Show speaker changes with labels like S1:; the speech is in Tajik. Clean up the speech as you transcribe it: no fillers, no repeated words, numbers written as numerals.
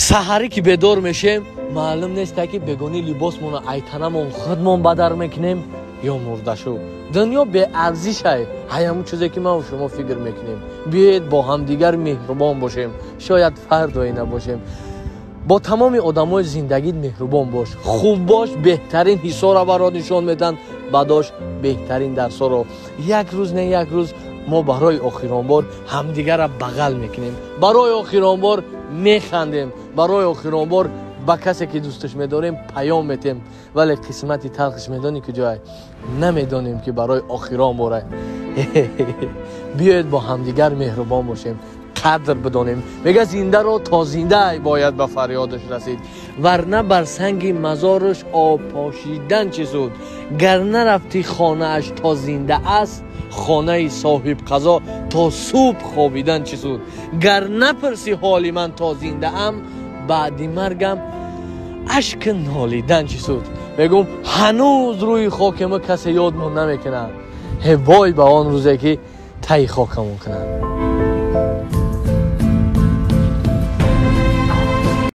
S1: Саҳарӣ ки бедор мешем, маълум нест, ки бегонӣ либосмонро айтанамон худмон бадар мекунем ё мурдашу. Дунё беарзишай, ҳаямун чизе ки ман шумо фикр мекунем. Биёед, бо ҳамдигар меҳрубон бошем, шояд фардое набошем. Бо тамоми одамои зиндагит меҳрубон бош, хуб бош, беҳтарин ҳиссоро барот нишон медиҳанд, бадош беҳтарин дарсҳоро. Як рӯз, не, як рӯз мо барои охирон бор ҳамдигарро бағал мекунем, барои охирон бор механдем, барои охирон бор ба касе ки дӯсташ медорем, паём метем. Вале қисмати талхиш медонӣ куҷое? Намедонем, ки барои охирон бора. Биёед, бо ҳамдигар меҳрубон бошем, қадр бидонем. Мега, зиндаро то зинда бояд ба фарёдаш расид, варна бар санги мазораш об пошидан чӣ суд? Гар нарафтӣ хонааш то зинда аст, хонаи соҳибқазо то субҳ хобидан чӣ суд? Гар напурсӣ ҳоли ман то зиндаам, баъди маргам ашк нолидан чӣ суд? Мегӯм, ҳанӯз рӯи хоки мо касе ёдмон намекунад. Ҳе, вой ба он рӯзе, ки таи хокамон кунад.